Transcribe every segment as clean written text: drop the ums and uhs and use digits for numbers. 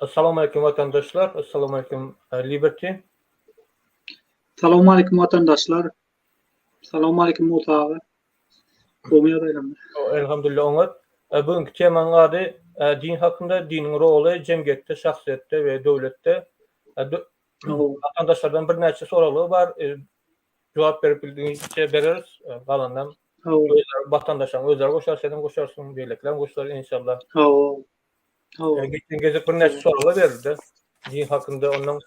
Assalamu aleýkum watandaşlar. Assalamu aleýkum Liberty. Salam aleýkum watandaşlar. Salam aleýkum Musa aga. Gowy ýagdaýlarmy? Elhamdülillah oňat. Bugünkü temanyň ady din hakynda, diniň roly jemgyýetde, şahsyýetde we döwletde. Watandaşlardan birnäçe soraglar bar. Jogap berip bildigiçe bereris. Galanynam watandaşlaryň özleri goşar, senem goşarsyň, beýlekilerem goşar inşallah. Hawa. Hawa. Geçen gezek birnäçe soraglar berildi. Din hakynda ondan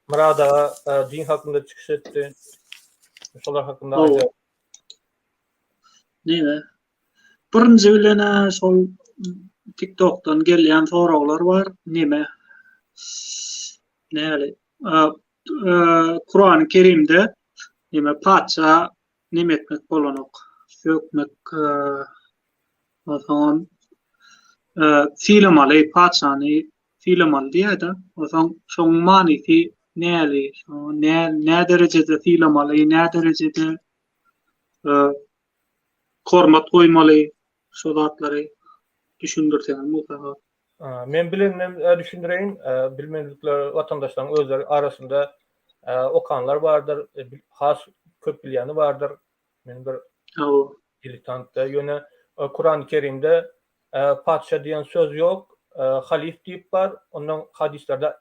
Murad aga din hakynda çykyş etdi. Şolar hakynda aýdar. Neme? Birinji bilen şol TikTokdan gelýän soraglar bar. Neme? Näli? Kurany Kerimde neme patyşa neme etmek bolanok. Sökmek onsoňam sylamaly patyşany sylamaly diýýär-de. Onsoň şoň manysy näli? Nä nä derejede sylamaly, nä derejede hormat goýmaly? Şo zatlary düşündirseňiz Musa aga. Men bilenimden düşündireýin. Bilmedikler watandaşlaryň özleri arasynda okanlar bardyr, has köp bilýäni bardyr. Men bir diletantda. Ýöne Kurany Kerimde patyşa diýen söz ýok, halyf diýip bar, ondan hadyslarda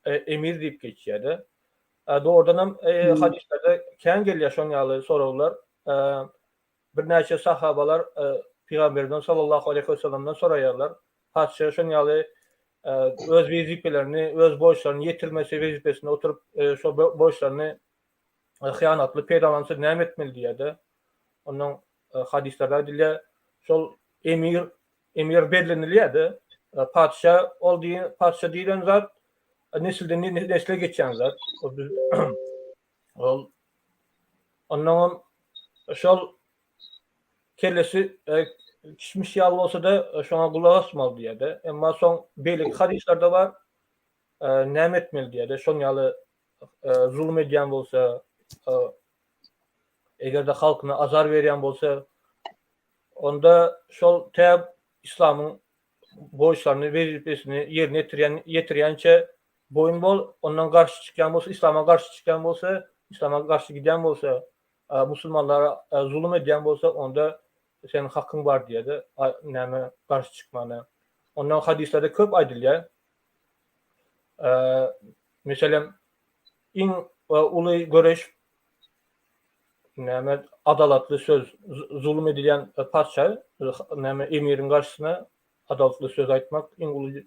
emir diýip geçýär-de. Dogrudanam hadyslarda kän gelýär şoň ýaly soraglar. Birnäçe sahabalar Pygamberden sallallahu aleýhi we sellemden soraýarlar. Patyşa şoň ýaly öz wezipelerini, öz borçlaryny ýetirmese, wezipesinde oturyp, şol borçlaryny hyýanatly peýdalansa näme etmeli diýýär-de. Ondan hadyslarda aýdylýar, şol emir, emir bellenilýär-de. Patyşa ol diýen, patyşa diýlen zat nesilden nesle geçýän zat. Ol onnoňam şol kellesi kişmiş ýaly bolsa-da şoňa gulak asmaly diýýär-de. Emma soň beýleki hadyslarda bar, näme etmeli diýýär-de, şoň ýaly zulum edýän bolsa, eger-de halkyna azar berýän bolsa, onda şol tä yslamyň borçlaryny, wezipesini ýerine ýetirýän, ýetirýänçä boýun bol, ondan garşy çykýan bolsa, yslama garşy çykýan bolsa, yslama garşy gidýän bolsa, musulmanlara zulum edýän bolsa, onda seniň hakyň bar diýýär-de, näme garşy çykmana. Ondan hadyslarda köp aýdylýar. Meselem, iň uly göreş näme adalatly söz zulum edilýän patyşa näme emiriň garşysyna adalatly söz aýtmak iň uly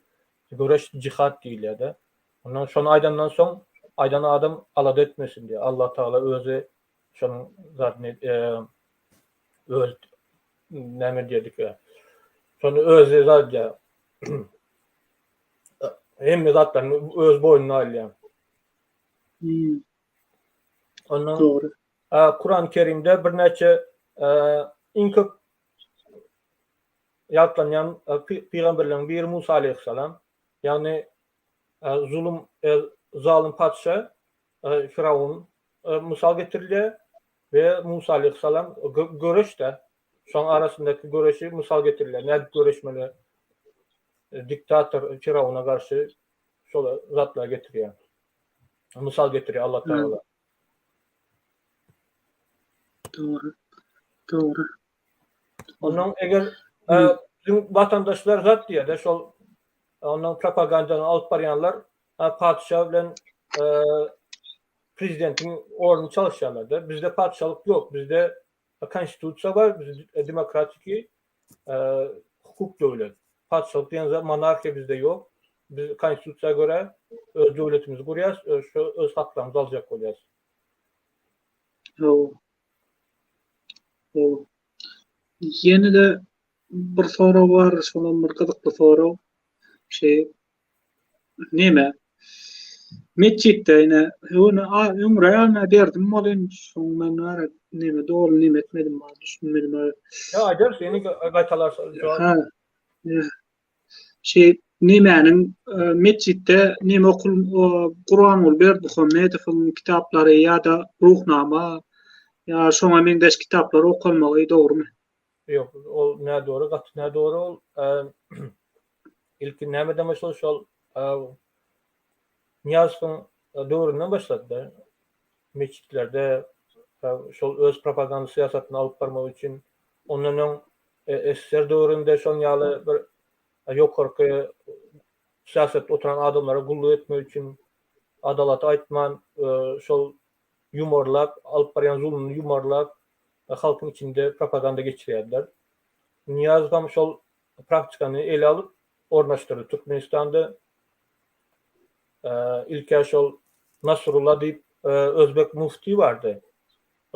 göreş jihad diýilýär-de. Ondan şony aýdandan soň aýdan adam alada etmesin diýýär. Allah Tagala özi şonuň zadyny öz näme diýerdik şony özi zat edýär. Hemme zatlaryny öz boýnuna alýar. Hmm. Ondan Dogry. Kurany Kerimde birnäçe iň köp ýatlanýan pygamberleriň biri Musa aleýhissalam. Ýagny zulum zalym patyşa Firawun mysal getirilýär we Musa aleýhissalam göreşde şoň arasyndaky göreşi mysal getirilýär. Nädip göreşmeli diktator Firawuna garşy şol zatlar getirýär. Mysal getirýär Allah Tagala. Dogry. Dogry. Ondan eger biziň watandaşlar zat diýýär-de şol ondan propagandany alyp barýanlar patyşa bilen prezidentiň ornuny çalyşýarlar-da. Bizde patyşalyk ýok. Bizde konstitusiýa bar, biz demokratiki hukuk döwlet. Patyşalyk diýen zat, monarhiýa bizde ýok. Biz konstitusiýa görä öz döwletimizi gurýarys, öz şu öz haklarymyzy aljak bolýarys. Hawa. Hawa. Ýene-de bir sorag bar, şolam bir gyzykly sorag. Şeý Neme? Metjitde ine öňe öňrägem berdim welin şoň men bäri neme doly neme etmedim bar düşünmedim. Ýa aýdarys ýene gaýtalarsa jogap. Ha. Şeý nemäniň metjitde neme okul Gurbanguly Berdimuhamedowyň kitaplary ýa-da Ruhnama ýa şoňa meňzeş kitaplar okalmagy dogrumy? Ýok, ol nädogry, gaty nädogry ol. Ilki nämeden başlady şol? Nyýazowyň döwründen başlady-da. Metjitlerde şol öz propaganda syýasatyny alyp barmak üçin ondan öň SSR döwründe şoň ýaly bir ýokarky syýasatda oturan adamlara gulluk etmek üçin adalaty aýtman şol ýumarlap alyp barýan zulumyny ýumarlap halkyň içinde propaganda geçirýärdiler. Nyýazowam şol praktikany ele alyp ornaşdyrdy Türkmenistanda. Ilk-ä şol Nasrulla diýip özbek mufti bardy.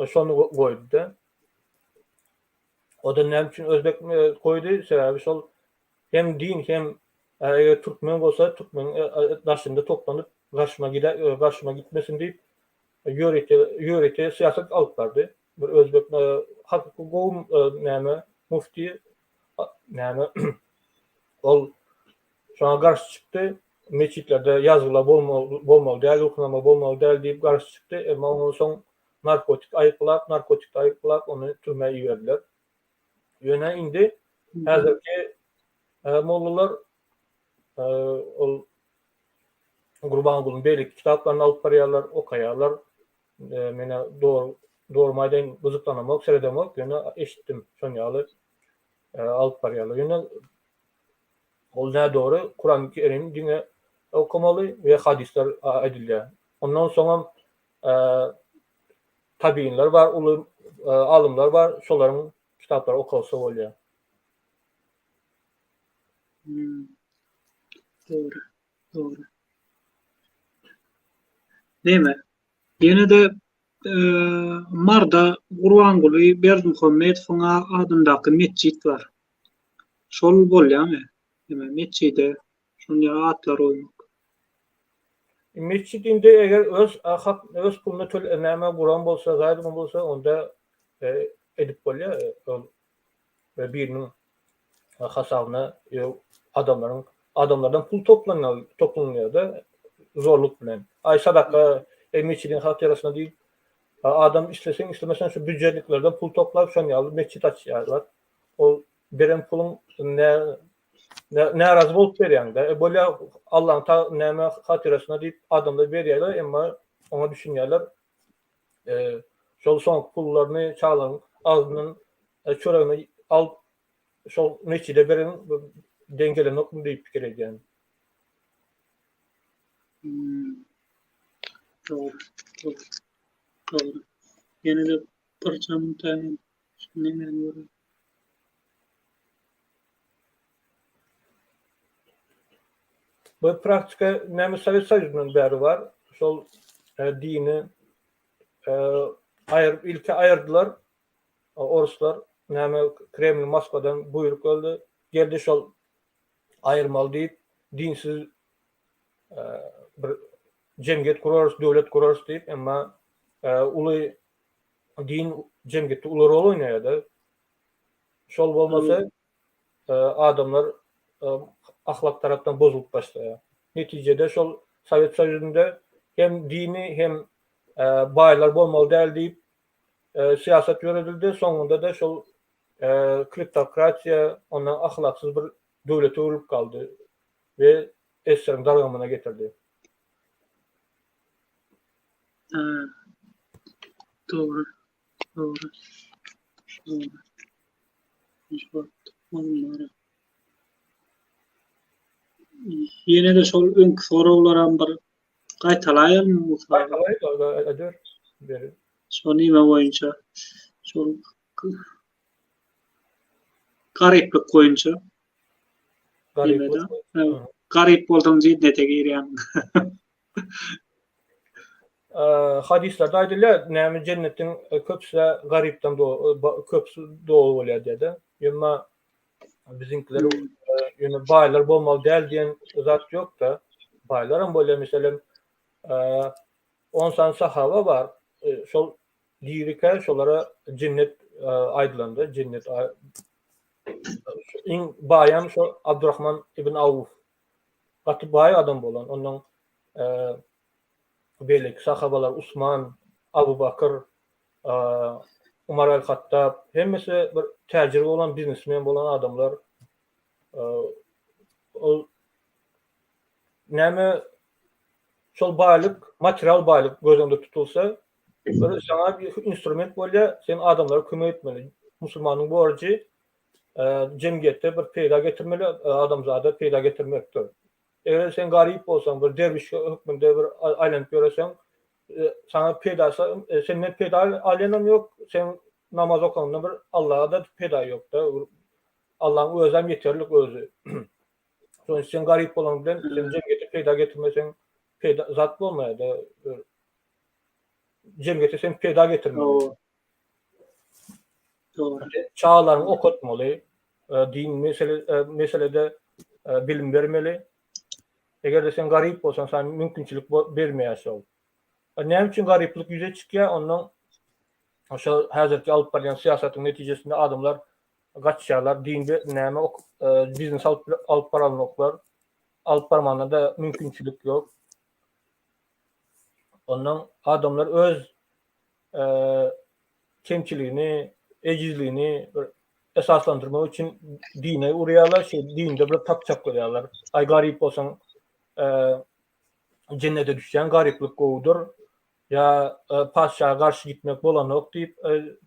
Şony goýdy-da. O-da näme üçin özbek goýdy? Sebäbi şol hem din hem eger türkmen bolsa türkmeniň daşynda toplanyp garşyma gide garşyma gitmesin diýip ýörite ýörite syýasat alyp bardy. Bir özbek hakyky gowy näme mufti näme ol şoňa garşy çykdy. Metjitlerde ýazgylar bolmaly bolmaly däl, ruhnama bolmaly däl diýip garşy çykdy. Emma ondan soň narkotik aýyplap, narkotikde aýyplap ony türmä iberdiler. Ýöne indi häzirki mollalar ol Gurbangulyň beýleki kitaplaryny alyp barýarlar, okaýarlar. Menä dogry dogrymy aýdaýyn gyzyklanamok, seredemok, ýöne eşitdim şon ýaly alyp barýarlar. Ýöne ol nädogry, Kurany Kerim diňe okamaly we hadyslar aýdylýar. Ondan soňam Tabiinler bar, uly alymlar bar, şolaryň kitaplary okalsa bolýar. Hmm. Dogry, dogry. Näme? Ýene-de e, Marda Gurbanguly Berdimuhamedowyň adyndaky metjit bar. Şol bolýarmy? Näme metjide Şonda atlar goýmak. Metjit indi eger öz hak öz puluna töl näme guran bolsa zaýdym bolsa onda edip bolýar ol biriniň hasabyna adamlaryň adamlardan pul toplanýar toplanylýarda zorluk bilen. Aý sadaka e metjidiň hatyrasyna diýip adam isleseň islemeseň şu býujetliklerden pul toplap şon ýaly metjit açýarlar. Ol beren puluň nä Närazy bolup berýäňdä. E bolýa Allaň ta näme hatyrasyna diýip adamlar berýärler, emma oňa düşünýärler. E şol soňky pullaryny çagalaryň agzyndan çöregini alyp şol metjide beren deň gelenokmy diýip pikir edýän. Hmm. Dogry, dogry. Dogry. Ýene-de bir jam Nämäni göreli? Bu praktika näme Sowet Soýuzyndan bäri bar. Şol dini aýyryp ilki aýyrdylar. Oruslar näme Kreml Moskwadan buýruk geldi. Geldi şol aýyrmaly diýip dinsiz bir jemgyýet gurarys, döwlet gurarys diýip, emma uly din jemgyýetde uly rol oýnaýar-da. Şol bolmasa adamlar ahlak tarapdan bozulyp başlaýar. Netijede şol Sowet Soýuzynda hem dini hem baýlar bolmaly däl diýip syýasat ýöredildi. Soňunda-da şol kleptokratiýa ondan ahlaksyz bir döwlete öwrülip galdy we SSR-iň dargamagyna getirdi. Dogry. Dogry. Dogry. Ýene-de şol öňki soraglaram bir gaýtalaýalmy Musa? Gaýtalaý, ber. Şo nime boýunça? Şol garyplyk boýunça. Garyplyk. Garyp bolsaň jennete girýäň. Hadyslarda aýdylýar, näme jennetiň köpüsi garypdan köpüsi doly bolýar diýýär-de. Emma biziňkiler ýöne baýlar bolmaly däl diýen zat ýok-da. Baýlaram bolýar, meselem, on sany sahaba bar, şol dirikä şolara jennet aýdylanda, jennet iň baýam şo Abdurrahman ibn Awf. Gaty baý adam bolan. Ondan beýleki sahabalar Usman, Abu Bakr, Umar al-Hattab hemmesi bir täjir bolan, biznesmen bolan adamlar. Ol näme? Şol baýlyk material baýlyk göz öňünde tutulsa, bir saňa bir instrument bolýar, sen adamlara kömek etmeli. Musulmanyň borjy jemgyýetde bir peýda getirmeli, adamzada peýda getirmekdir. Eger sen garyp bolsaň, bir derwiş hökmünde bir aýlanyp ýöreseň, saňa peýdasy, senden peýda alýanam ýok, sen namaz okanyňdan bir Allaha-da peýda ýok-da. Allaň özem ýeterlik özi. Şonuň üçin sen garyp bolanyň bilen sen jemgyýete peýda getirmeseň peýda zat bolmaýar-da. Jemgyýete sen peýda getirmeli. Dogry. Çagalaryňy okatmaly, din mesele meselede bilim bermeli. Eger-de sen garyp bolsaň, saňa mümkinçilik bermeýär şol. Näme üçin garyplyk ýüze çykýar? Ondan şo häzirki alyp barýan syýasatyň netijesinde adamlar gaçýarlar, din näme biznes alyp alyp baranoklar. Alyp barmana-da mümkinçilik ýok. Ondan adamlar öz kemçiligini, ejizligini bir esaslandyrmak üçin dine urýarlar, şeý dinde bir tapjak bolýarlar. Aý garyp bolsaň, jennete düşýäň, garyplyk gowudyr. Ýa patyşaga garşy gitmek bolanok diýip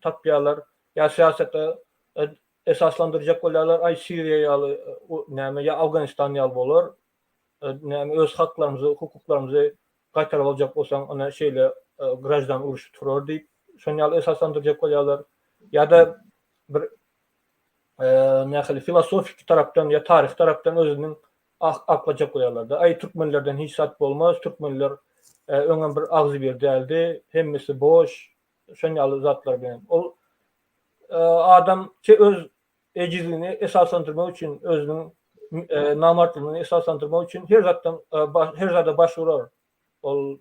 tapýarlar. Ýa syýasata esaslandyrjak bolýarlar, aý Siriýa ýaly näme ýa Afganistan ýaly bolar. Näme öz haklarymyzy, hukuklarymyzy gaýtaryp aljak bolsaň, ana şeýle graždan urşy turar diýip, şon ýaly esaslandyrjak bolýarlar. Ýa-da bir nähili filosofiki tarapdan ýa taryhy tarapdan özüniň aklajak bolýarlar-da. Aý türkmenlerden hiç zat bolmaz, türkmenler öňem bir agzybir däldi, hemmesi boş, şon ýaly zatlar bilen. Ol adam öz ejizligini esaslandyrmak üçin, özüniň namartlygyny esaslandyrmak üçin her zatdan her zada baş urar. Ol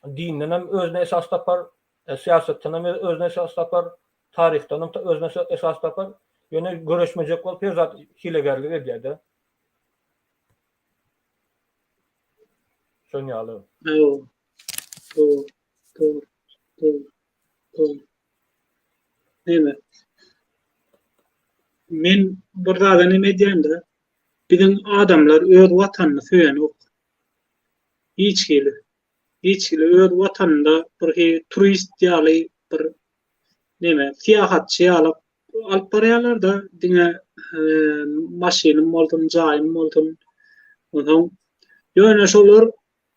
dinden hem özüne esas tapar, syýasatdan hem özüne esas tapar, taryhdan hem özüne esas tapar. Ýöne göreşmejek bolup her zat hilegärlik edýär-de. Şon ýaly. Dogry. Dogry. Dogry. Dogry. Dogry. Näme? Men bir zada neme edýän-de, biziň adamlar öz watanyny söýenok. Hiç hili. Hiç hili öz watanynda bir hili turist ýaly bir neme, syýahatçy ýaly alyp barýarlar-da, diňe maşynym bolsun, jaýym bolsun. Onsoň ýöne şolar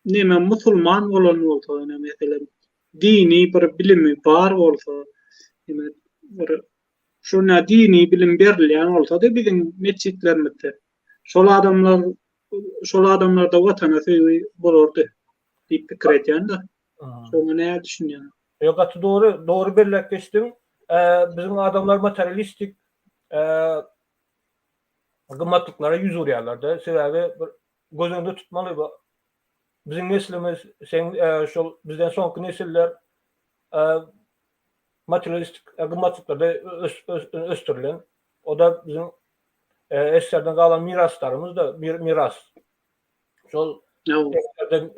neme musulman bolan bolsa, ýöne meselem dini bir bilimi bar bolsa, neme bir şonda dini bilim berilýän bolsady biziň metjitlerimizde, şol adamlar şol adamlarda watana söýgi bolardy diýip pikir edýän-de. Şoňa näme düşünýäň? Ýok, gaty dogry, dogry belläp geçdiň. Biziň adamlar materialistik gymmatlyklara ýüz urýarlar-da. Sebäbi bir göz öňünde tutmaly bu biziň neslimiz, sen şol bizden soňky nesiller materialistik gymmatlyklarda ösdürilen. O-da biziň SSR-den galan miraslarymyz-da, miras. Şol esgerden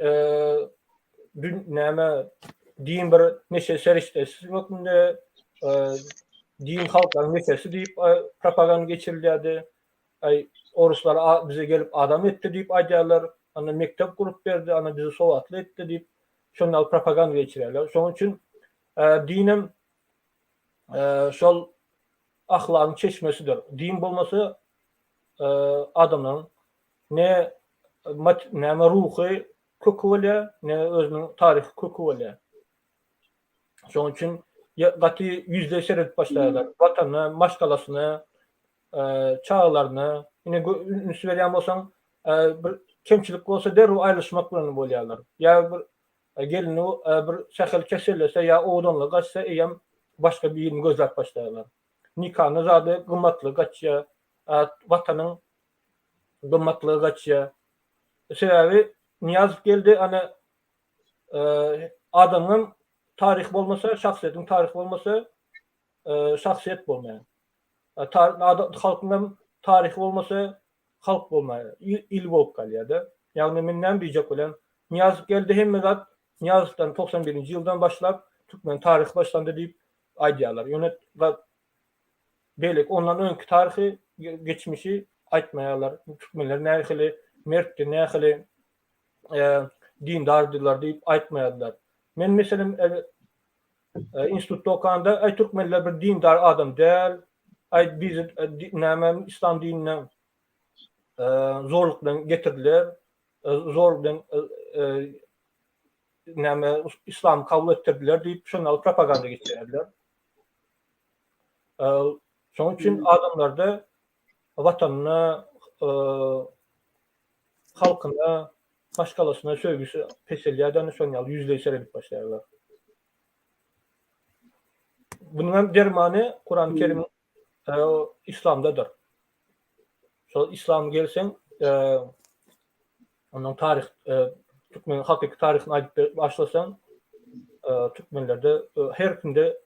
näme din bir neşe serişdesi hökmünde din halklaryň neşesi diýip propaganda geçirilýärdi. Aý oruslar bize gelip adam etdi diýip aýdýarlar. Ana mekdep gurup berdi, ana bizi sowatly etdi diýip şonda propaganda geçirýärler. Şonuň üçin dinem şol ahlagyň çeşmesidir. Din bolmasa adamlaryň Ne näme ruhy köki bolýar, ne özüniň taryhy köki bolýar. Şonuň üçin gaty ýüzleý seredip başlaýarlar. Watanyna, maşgalasyna, çagalaryna ine üns berýän bolsaň, bir kemçilik bolsa derrew aýrylyşmak bilen bolýarlar. Ýa bir gelini bir sähel kesellese ýa owadanlygy gaçsa eýýäm başga birini gözläp başlaýarlar. Nikany zady gymmatlygy gaçýar. Watanyň gymmatlygy gaçýar. Sebäbi Nyýazow geldi, ana adamyň taryhy bolmasa, şahsyýetiň taryhy bolmasa, şahsyýet bolmaýar. Halkyň hem taryhy bolmasa, halk bolmaýar, il bolup galýar-da. Ýagny men näme diýjek bolýan, Nyýazow geldi hemme zat Nyýazowdan 91-nji ýyldan başlap türkmen taryhy başlandy diýip aýdýarlar. Ýöne Beýleki ondan öňki taryhy geçmişi aýtmaýarlar. Türkmenler nähili mertdi, nähili. dindardylar diýip aýtmaýardylar. Men meselem institutda okanda aý türkmenler bir dindar adam däl, aý bizi näme islam dinine zorluk bilen getirdiler, zor bilen näme islamy kabul etdirdiler diýip şonda propaganda geçirýärdiler. Şonuň üçin adamlarda watanyna, halkyna, maşgalasyna söýgüsi peselýär-de, ana şonuň ýaly ýüzleý seredip başlaýarlar. Bunuň hem dermany Kurany Kerimiň islamdadyr. Şol islam gelseň, ondan taryh türkmeniň hakyky taryhyny aýdyp başlasaň, türkmenlerde her kimde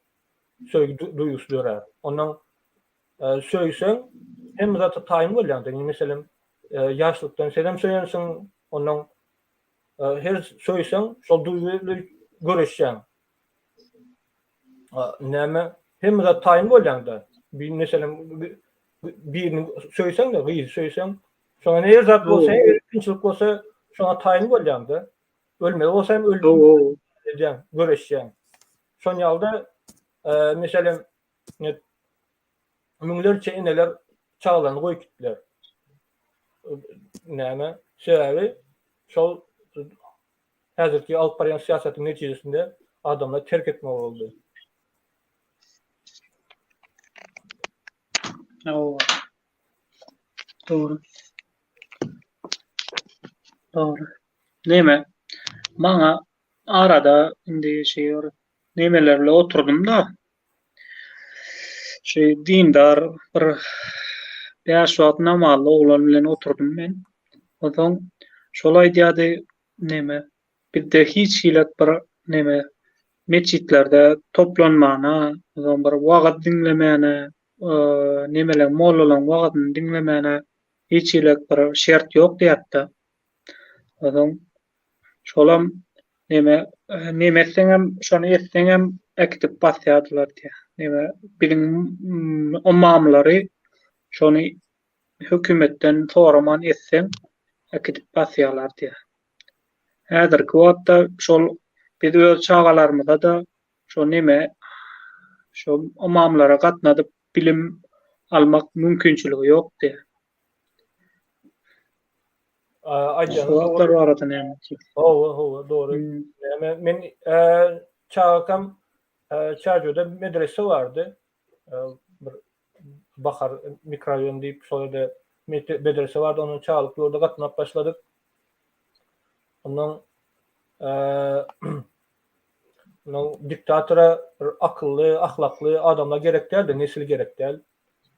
söýgi duýgusy dörär. Ondan söýseň hemme zata taýyn bolýaň. Indi meselem, ýaşlykdan senem söýensiň, ondan her söýseň şol duýgy bilen göreşýäň. Näme hemme zat taýyn bolýaň-da. Bir meselem birini söýseň-de, gyzy söýseň, şoňa her zat bolsa, her kynçylyk bolsa, şoňa taýyn bolýaň-da. Ölmeli bolsa hem öldüm edýäň, göreşýäň. Şon ýaly-da, meselem, müňlerçe eneler çagalaryny goýup gitdiler. Näme? Sebäbi şol häzirki alyp barýan syýasatyň netijesinde adamlar terk etmeli boldy. Hawa. Dogry. Dogry. Neme? Maňa arada indi şeý bir nemeler bilen oturdym-da. Şu dindar bir bäş wagt namazly oglan bilen oturdym men. Onsoň şol aýdýardy, neme, bizde hiç hili bir neme metjitlerde toplanmana, onsoň bir wagyz diňlemäne, nemeleň, mollalaň wagyzyny diňlemäne hiç hili bir şert ýok diýýärdi-de. Onsoň şolam neme, neme etseňem, şony etseňem äkidip basýardylar diýýär. Neme, biziň ymamlary şony hökümetden soraman etseň äkidip basýarlar diýýär. Häzirki wagtda şol biz öz çagalarymyza-da şo neme, şo ymamlara gatnadyp bilim almak mümkinçiligi ýok diýýär. Aýdýanyň Şu wagtlar barada näme diýjek? Hawa, hawa, dogry. Näme men çagakam Çärjewde medrese bardy. Bir Bahar mikroraýon diýip şol ýerde medrese bardy. Ondan çagalyk döwürde gatnap başladyk. Ondan ondan diktatora bir akylly, ahlakly adamlar gerek däldi, nesil gerek däl.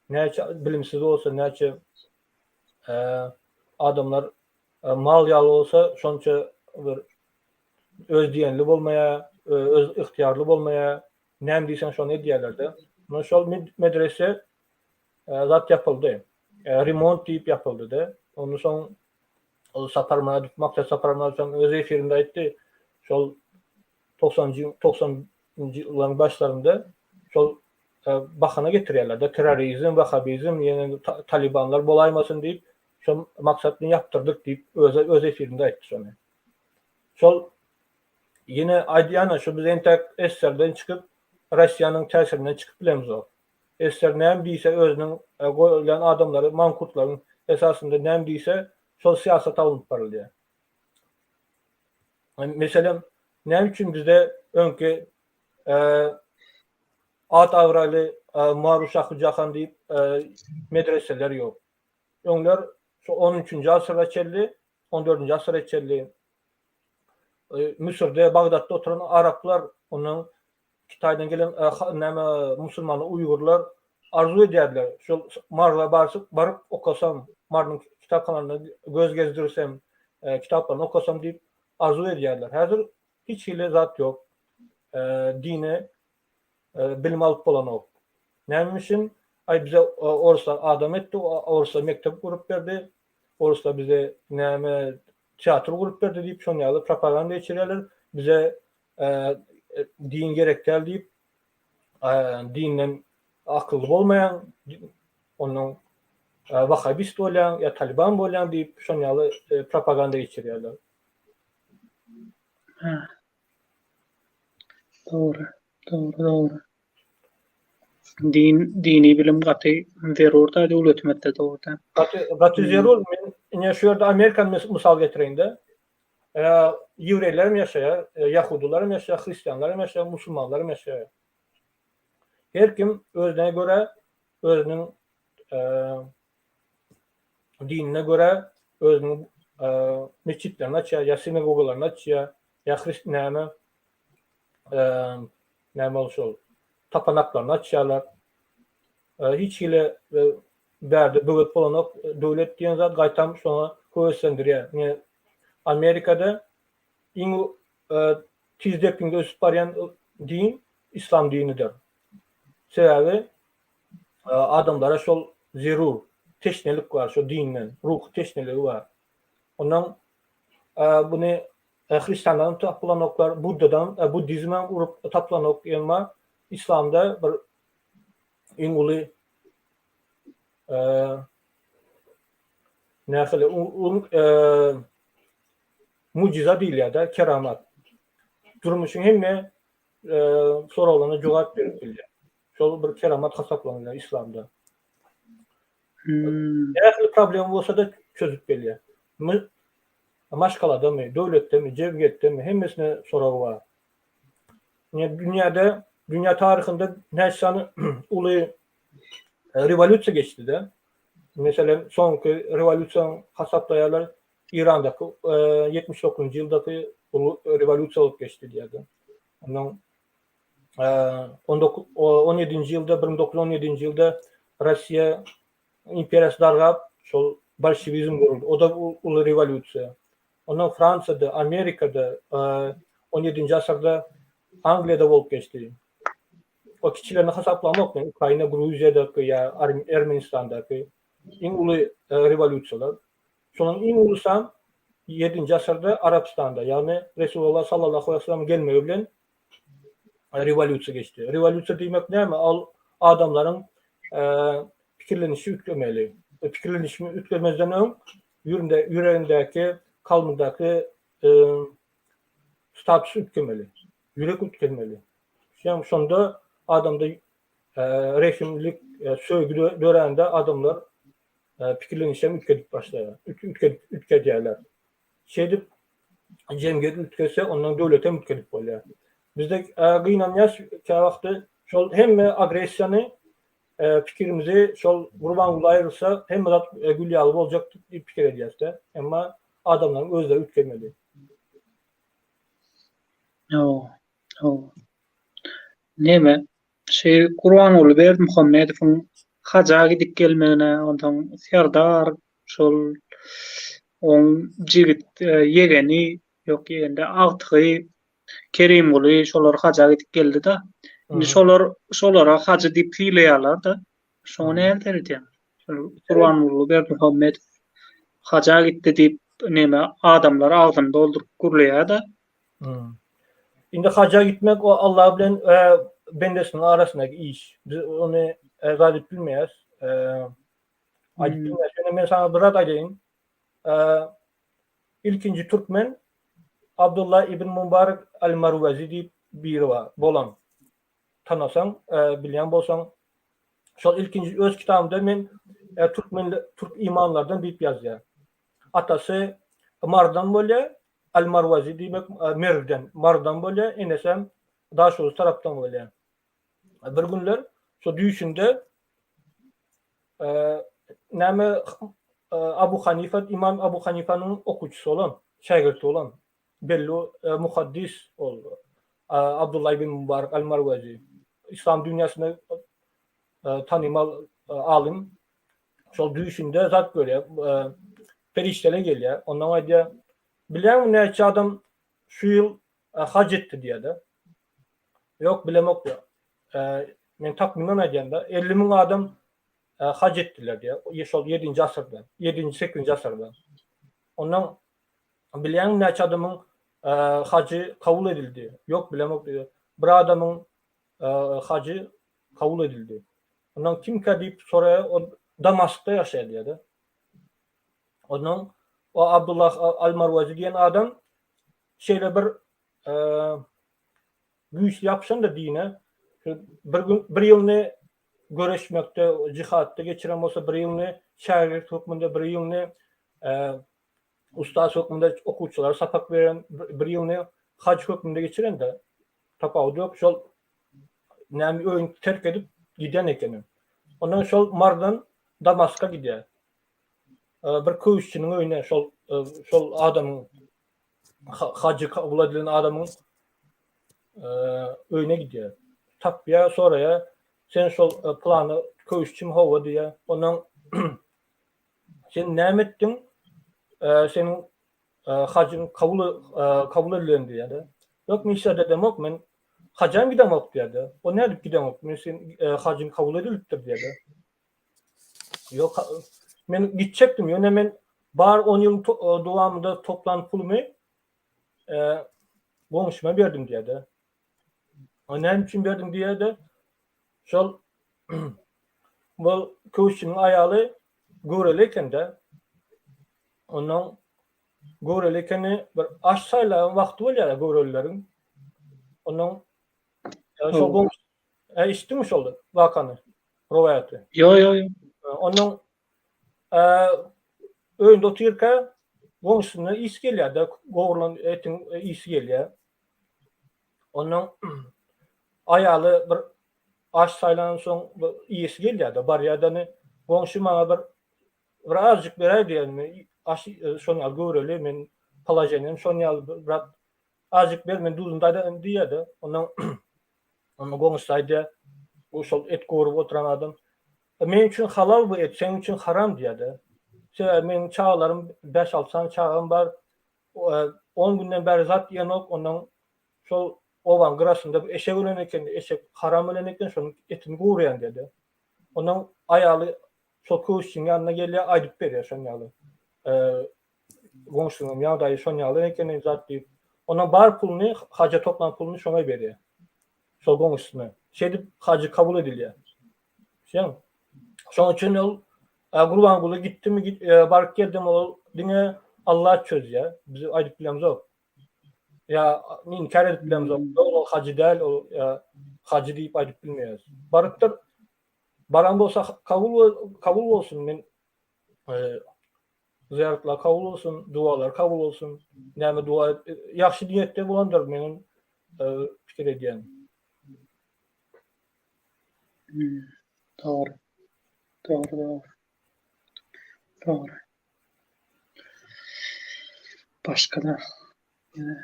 Näçe bilimsiz bolsa, näçe adamlar mal ýaly bolsa, şonça bir öz diýenli bolmaýar, öz ygtyýarly bolmaýar. Näme diýseň şony edýärler-de. Mundan şol medrese zat ýapyldy. Remont diýip ýapyldy-da. Ondan soň ol Saparmyradow, Maksat Saparmyradow öz efirinde aýtdy, şol togsanjy togsanynjy ýyllaryň başlarynda şol bahana getirýärler-de, terrorizm, wahabizm, ýene talibanlar bolaýmasyn diýip, şo maksat bilen ýapdyrdyk diýip, özi öz efirinde aýtdy şony. Şol ýene aýdýan-a, şu biz entek SSR-den çykyp, Russiýanyň täsirinden çykyp bilemzok. SSR näme diýse özüniň goýlan adamlary mankurtlaryň esasynda näme diýse, şol syýasat alnyp barylýar. Meselem, näme üçin bizde öňki at-abraýly Maru Şahy Jahan diýip medreseler ýok? Öňler şu on üçünji asyra çenli, on dördünji asyra çenli Müsürde, Bagdatda oturan araplar, ondan Kitaýdan gelen näme musulmanlar, uýgurlar arzuw edýärdiler. Şol Marla barsyp, baryp okasam, Marnyň kitaphanasyna göz gezdirsem, kitaplaryny okasam diýip arzuw edýärdiler. Häzir hiç hili zat ýok. Dini bilim alyp bolanok. Näme üçin? Aý bize oruslar adam etdi, oruslar mekdep gurup berdi, oruslar bize näme teatr gurup berdi diýip şon ýaly propaganda geçirýärler. Bize din gerek däl diýip dinden akylly bolmaýaň, ondan wahabist bolýaň ýa taliban bolýaň diýip şon ýaly propaganda geçirýärler. Ha. Dogry, dogry, dogry. Din, dini bilim gaty zerur da döwletimizde dogry. Gaty, gaty zerur. Men ine şu ýerde Amerikany mysal getireýin-de. Ýewreýler hem ýaşaýar, ýahudylar hem ýaşaýar, hristianlar hem ýaşaýar, musulmanlar hem ýaşaýar. Her kim özüne görä, özüniň dinine görä özüniň metjitlerini açýar, ýa sinagogalaryny açýar, ýa hrist näme näme ol şol tapanaklaryny açýarlar. Hiç hili bärde böwet bolanok. Döwlet diýen zat gaýtam şoňa höweslendirýär. Ine Amerikada iň tiz depginde ösüp barýan din islam dinidir. Sebäbi adamlara şol zerur, teşnelik bar şo dinden, ruhy teşneligi bar. Ondan buny hristianlardan tapylanoklar, buddadan, buddizmem urup tapylanok, emma islamda bir iň uly nähili mujiza diýilýär-de, keramat. Durmuşyň hemme soraglaryna jogap berip bilýär. Şol bir keramat hasaplanylýar islamda. Hmm. Ähli problema bolsa-da çözüp gelýär. Maşgaladamy, döwletdemi, jemgyýetdemi hemmesine soragy bar. Ine dünýäde, dünýä taryhynda näçe sany uly rewolýusiýa geçdi-de. Meselem, soňky rewolýusiýany hasaplaýarlar, Irandaky 79-njy ýyldaky uly rewolýusiýa bolup geçdi diýýärler. Ondan 17-nji ýylda, 1917-nji ýylda Russiýa imperiýasy dargap, şol bolşewizm guruldy. O-da uly rewolýusiýa. Ondan Fransiýada, Amerikada, 17-nji asyrda Angliýada bolup geçdi. O kiçilerini hasaplamok men, Ukraina, Gruziýadaky ýa Ermenistandaky iň uly rewolýusiýalar. Şolaryň iň ulusam ýedinji asyrda Arabystanda, ýagny Resulallah sallallahu aleýhi we sellemiň gelmegi bilen rewolýusiýa geçdi. Rewolýusiýa diýmek näme? Ol adamlaryň pikirlenişi üýtgemeli. Pikirlenişi üýtgemezden öň ýüründe ýüregindäki, kalbyndaky status üýtgemeli. Ýürek üýtgemeli. Şonda adamda rehimlilik, söýgi dörände adamlar pikirlenişem üýtgedip başlaýar. Üýtgedip üýtgedýärler. Şeýdip jemgyýet üýtgese, ondan döwletem üýtgedip bolýar. Bizde gynanýas käwagty şol hemme agressiýany pikirimizi şol Gurbanguly aýrylsa hemme zat gül ýaly boljak diýip pikir edýäs-de. Emma adamlaryň özleri üýtgemeli. Hawa, hawa. Neme, Şeý Gurbanguly Berdimuhamedowyň haja gidip gelmegine, onsoň Serdar şol oň jigit ýegeni, ýok ýegen däl, agtygy Kerimguly şolar haja gidip geldi-de. Indi şolar şolara hajy diýip sylaýarlar-da. Şoňa näme seredýäň? Şol Gurbanguly Berdimuhamedow haja gitdi diýip neme adamlar agzyny dolduryp gürleýär-de. Indi haja gitmek o Allah bilen bendesiniň arasyndaky iş. Biz ony zat edip bilmeýäris. Aýdyp bilmeýäris. Ýöne men saňa bir zat aýdaýyn. Ilkinji türkmen Abdullah ibn Mubarak al-Marwazi diýip biri bar, bolan. Tanasaň, bilýän bolsaň, şol ilkinji öz kitabynda men türkmen türk imanlardan diýip ýazýar. Atasy Mardan bolýar, Al-Marwazi diýmek Merwden, Marwdan bolýar, enesem Daşoguz tarapdan bolýar. Bir günler şo düýşünde näme Abu Hanifa, Imam Abu Hanifanyň okuwçysy bolan, şägirti bolan belli muhaddis ol Abdullah ibn Mubarak al-Marwazi. Islam dünýäsinde tanymal alym. Şol düýşünde zat görýär, perişdeler gelýär. Ondan aýdýar, Bilýäňmi näçe adam şu ýyl haj etdi diýýär-de. Ýok, bilemok diýýär. Men takmynan aýdýan-da, 50 müň adam haj etdiler diýýär. Şol ýedinji asyrda, ýedinji, sekizinji asyrda. Ondan bilýäňmi näçe adamyň hajy kabul edildi? Ýok, bilemok diýýär. Bir adamyň hajy kabul edildi. Ondan kimkä diýip soraýar, ol Damaskda ýaşaýar diýýär-de. Ondan o Abdullah al-Marwazi diýen adam şeýle bir. güýçli ýapyşan-da dine. Bir gün bir ýylyny göreşmekde, jihatda geçiren bolsa, bir ýylyny şägirt hökmünde, bir ýylyny ustaz hökmünde okuwçylara sapak beren, bir ýylyny haj hökmünde geçiren-de tapawudy ýok. Şol näme öýüni terk edip giden ekeni. Ondan şol Mardan Damaska gidýär. Bir köwüşçiniň öýüne şol şol adamyň hajy kabul edilen adamyň öýüne gidýär. Tapýar, soraýar, sen şol pylany köwüşçimi hawa diýýär. Ondan sen näme etdiň? Seniň hajyň kabul kabul edilen diýýär-de. Ýok, men hiç zat edemok, men hajam gidemok diýýär-de. O nädip gideňok? Men sen hajyň kabul edilipdir diýýär-de. Ýok, men gitjekdim, ýöne men bar on ýylyň dowamynda toplan pulumy goňşyma berdim diýýär-de. O näme üçin berdiň diýýär-de, şol bu köwüşçiniň aýaly göwreli eken-de. Ondan göwreli ekeni bir aş saýlaýan wagty bolýar göwrelileriň. Ondan şol goňşy Hä, eşitdiňmi şol wakany, rowaýaty? Ýo, ýo, ýo. Onuň öýünde otyrka goňşusyndan ys gelýär-de, gowrulan etiň ysy gelýär. Ondan aýaly bir aş saýlansoň iýesi gelýär-de, barýar-da, goňşy maňa bir bir azajyk beräý diýýär, aş şon ýaly göwreli, men položeniýam şon ýaly, brat azajyk ber, men duzuny daýdaýyn diýýär-de. Ondan Onda goňşusy aýdýar, bu şol et gowrup oturan adam, Meň üçin halal bu et, seň üçin haram diýýär-de. Sebäbi meniň çagalarym, bäş-alty sany çagam bar, on günden bäri zat iýenok, ondan şol obaň gyrasynda bir eşek ölen eken, eşek haram ölen eken, şonuň etini gowurýan diýýär-de. Ondan aýaly şol köwüşçiň ýanyna gelýär, aýdyp berýär şon ýaly. Goňşynyň ýagdaýy şon ýaly ekeni zat diýip, ondan bar puluny, haja toplan puluny şoňa berýär. Şol goňşusyna. Şeýdip hajy kabul edilýär. Şeň. Şoň üçin ol Gurbanguly gitdimi, baryp geldimi ol diňe Allah çözýär. Biz aýdyp bilemzok. Ýa inkär edip bilemzok. Ol hajy däl, ol hajy diýip aýdyp bilmeýäris. Barypdyr. Baran bolsa kabul kabul bolsun. Men Zyýaratlar kabul bolsun, dualar kabul bolsun. Näme dua ýagşy niýetde bolandyr meniň pikir edýän. Hmm, dogry. Dogry, dogry. Dogry. Başga-da ýene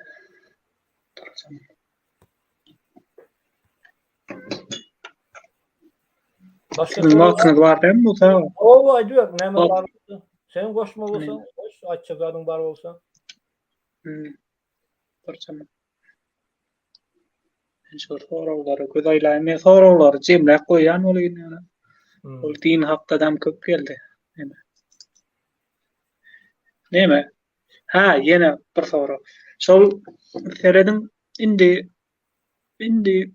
duracam. Başga Siziň wagtyňyz bar dämi Musa? Hawa, aýdyber, näme bar bolsa. Seň goşma bolsa, goş, aýtjak zadyň bar bolsa. Hmm. Duracam. Men şu soraglara göz aýlaýyn. Men soraglary jemläp goýýan bolýan ýöne. Hmm. Ol din hakda dam köp geldi. Näme? Näme? Hä, ýene bir sorag. Şol serediň indi indi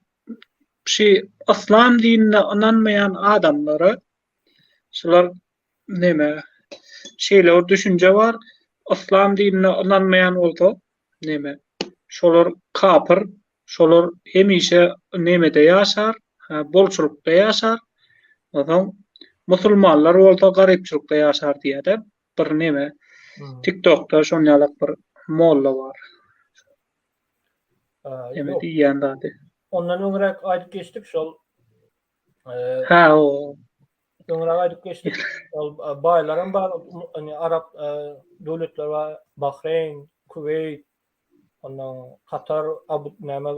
şi yslam dinine ynanmaýan adamlara şular neme şeýle bir düşünje bar, yslam dinine ynanmaýan bolsa neme şolar kapyr, şolar hemişe nemede ýaşar, bolçulykda ýaşar. Onsoň musulmanlar bolsa garypçylykda ýaşar diýýär-de. Bir neme TikTokda şon ýalak bir molla bar. Neme diýýän zady. Ondan öňräk aýdyp geçdik şol. Ha o. Öňräk aýdyp geçdik. Ol baýlaram bar, hani arap döwletleri bar, Bahreýn, Kuweýt, ondan Katar, Abu näme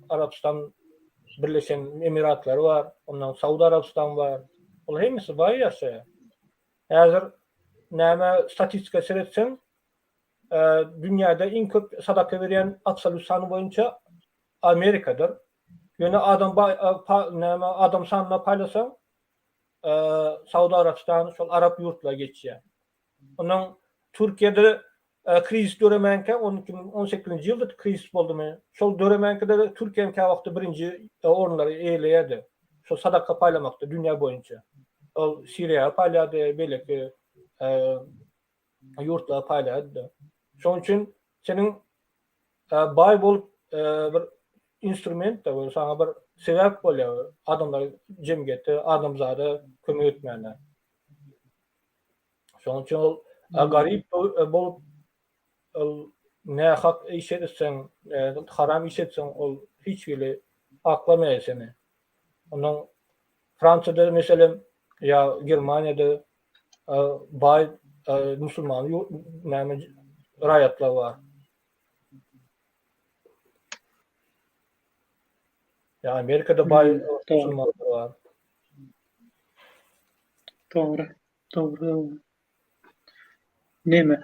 Arabystan Birleşen Emiratlary bar, ondan Saud Arabystan bar. Ol hemmesi baý ýaşaýar. Häzir näme statistika seretseň, dünýäde iň köp sadaka berýän absolýut sany boýunça Amerikadyr. Ýöne adam näme adam sanyna paýlasaň, Saud Arabystany şol arap ýurtlary geçýär. Ondan Türkiýede krizis döremänkä, 2018-nji ýylda krizis boldumy? Şol döremänkä-de Türkiýäniň käwagtda birinji orunlary eýeleýärdi. Şol sadaka paýlamakda dünýä boýunça. Ol Siriýa paýlaýardy, beýleki ýurtlara paýlaýardy. Şonuň üçin seniň. baý bolup bir instrument da saňa bir sebäp bolýar adamlar jemgyýetde adamzada kömek etmäne. Şonuň üçin ol garyp bolup ol nähak iş etseň, haram iş etseň ol hiç hili aklamaýar seni. Ondan Fransiýada meselem ýa Germaniýada baý musulman näme raýatlar bar. Ýa Amerikada baý musulmanlar bar. Dogry. Dogry, dogry. Neme?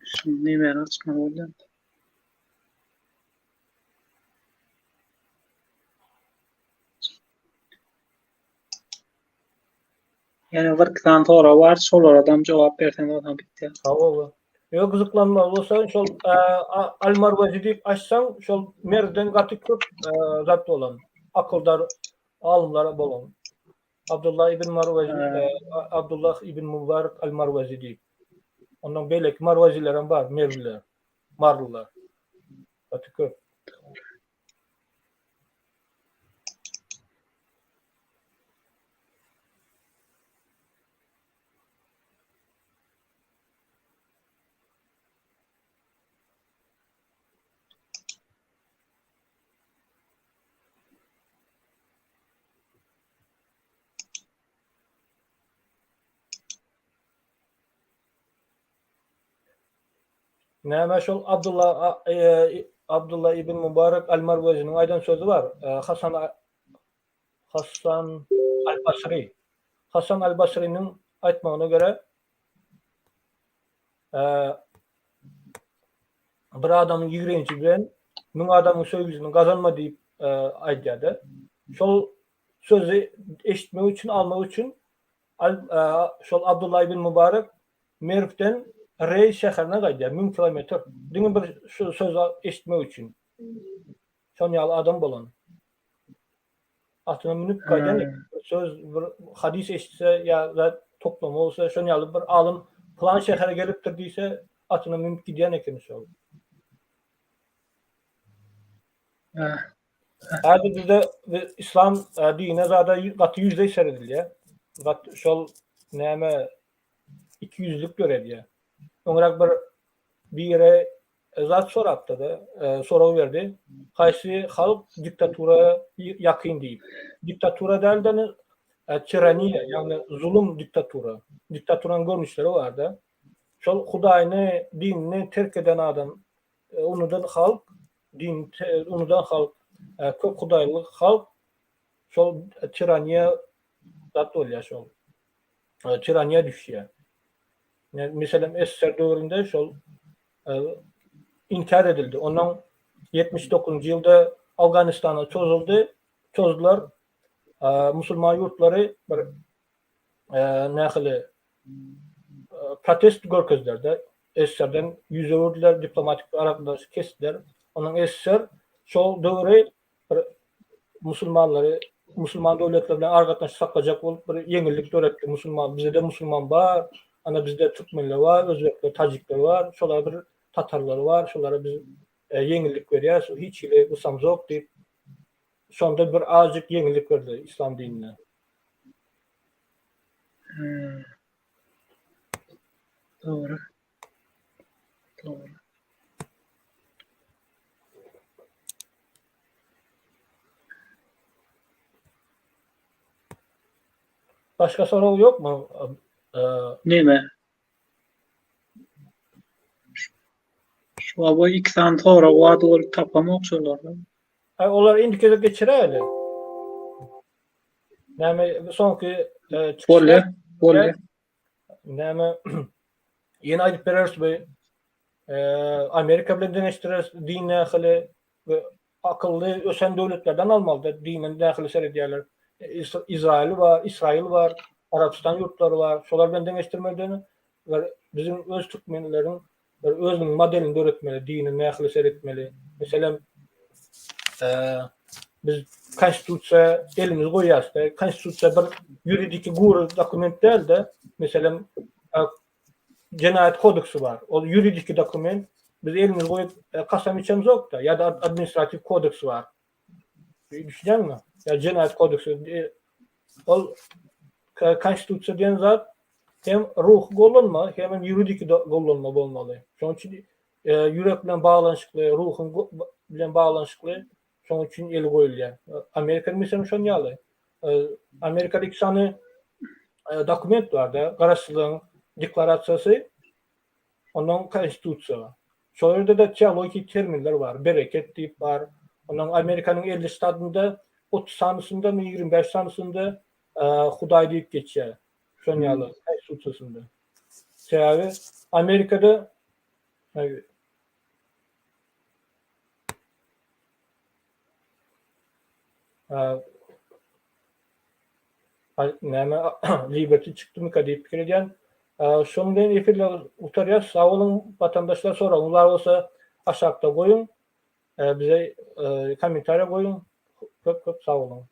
Şu nemeni açmaly bolýar. Ýene bir iki sany sorag bar, şolara-dam jogap berseň bolsa bitýär. Hawa. Ýok gyzyklanma bolsa şol Al Marwazi diýip açsaň şol Merwden gaty köp zat bolan akyldar alymlar bolan. Abdullah ibn Marwazi Abdullah ibn Mubarak Al Marwazi diýip. Ondan beýleki Marwazilerem bar, Merwliler, Marlylar. Gaty köp. Näme şol Abdullah Abdullah ibn Mubarak al-Marweziniň aýdan sözi bar. Hasan Hasan al-Basri. Hasan al-Basriniň aýtmagyna görä bir adamyň ýigrenji bilen müň adamyň söýgüsini gazanma diýip aýdýar-da. Şol sözi eşitmek üçin, almak üçin şol Abdullah ibn Mubarak Merwden Reý şäherine gaýdýar, 1000 kilometr. Diňe bir şu sözi eşitmek üçin. Şon ýaly adam bolan. Atyna münüp gaýdan söz bir hadys eşitse ýa-da toplama bolsa, şon ýaly bir alym plan şähere gelipdir diýse, atyna münüp gidýän ekeni şol. Häzir bizde islam dine zada gaty ýüzleý seredilýär. Gaty şol näme ikiýüzlük döredýär. Öňräk bir biri zat sorapdy-da, sorag berdi. Haýsy halk diktatura ýakyn diýip. Diktatura däl-de, tiraniýa, ýagny zulum diktatura. Diktaturanyň görnüşleri bar-da. Şol Hudaýyny, dinini terk eden adam, unudan halk, din unudan halk, köp hudaýly halk şol tiraniýa zat bolýar şol. Tiraniýa düşýär. Meselem, SSR döwründe şol inkär edildi. Ondan 79-njy ýylda Awganystana çozuldy, çozdular. Musulman ýurtlary bir nähili protest görkezdiler-de. SSR-den ýüz öwürdiler, diplomatik aragatnaşyk kesdiler. Ondan SSR şol döwri bir musulmanlary musulman döwletler bilen aragatnaşyk saklajak bolup bir ýeňillik döretdi. Musulman bizde musulman bar, ana bizde türkmenler bar, özbekler, tajikler bar, şolar bir tatarlar bar, şolara biz e, ýeňillik berýäris, hiç hili gysamzok diýip şonda bir azjyk ýeňillik berdi islam dinine. Hmm. Dogry. Dogry. Başga sorag ýokmy? Neme? Şu baba iki sany sorag bardy ol tapamok şolardan. Ay olar indiki gezek geçiräýeli. Näme soňky e, çykyşlar. Bolýar, bolýar. Näme ýene aýdyp bereris bu e, Amerika bilen deňeşdireris din nähili we akylly ösen döwletlerden almaly dine nähili seredýärler. Izrail bar, Israil bar, Arabystan ýurtlary bar. Şolar bilen deňeşdirmeli we biziň öz türkmenleriň bir özüniň modelini döretmeli, dine nähili seretmeli. Meselem, biz konstitusiýa elimizi goýýarys-da, konstitusiýa bir. ýuridiki gury dokument däl-de, meselem, Jenaýat kodeksi bar. Ol ýuridiki dokument. Biz elimizi goýup kasam içemzok-da. Ýa-da administratiw kodeks bar. Düşünýäňmi? Ýa jenaýat kodeksi. Ol konstitusiýa diýen zat hem ruhy gollanma, hem hem ýuridiki gollanma bolmaly. Şonuň üçin ýürek bilen baglanyşykly, ruhuň bilen baglanyşykly, şonuň üçin el goýulýar. Amerikada meselem şonuň ýaly. Amerikada iki sany dokument bar-da, Garaşsyzlygyň deklarasiýasy, ondan konstitusiýa. Şol ýerde-de teologiki terminler bar, bereket diýip bar. Ondan Amerikanyň 50 ştatynda 30 sanysyndamy, 25 sanysynda Hudaý diýip geçýär. Şonuň ýaly konstitusiýasynda. Sebäbi Amerikada Näme Liberty çykdymyka diýip pikir edýän. Şonuň bilen efirler gutarýar. Sag boluň watandaşlar soragyňyz bar bolsa aşakda goýuň. Bize kommentariýa goýuň. Köp köp sag boluň.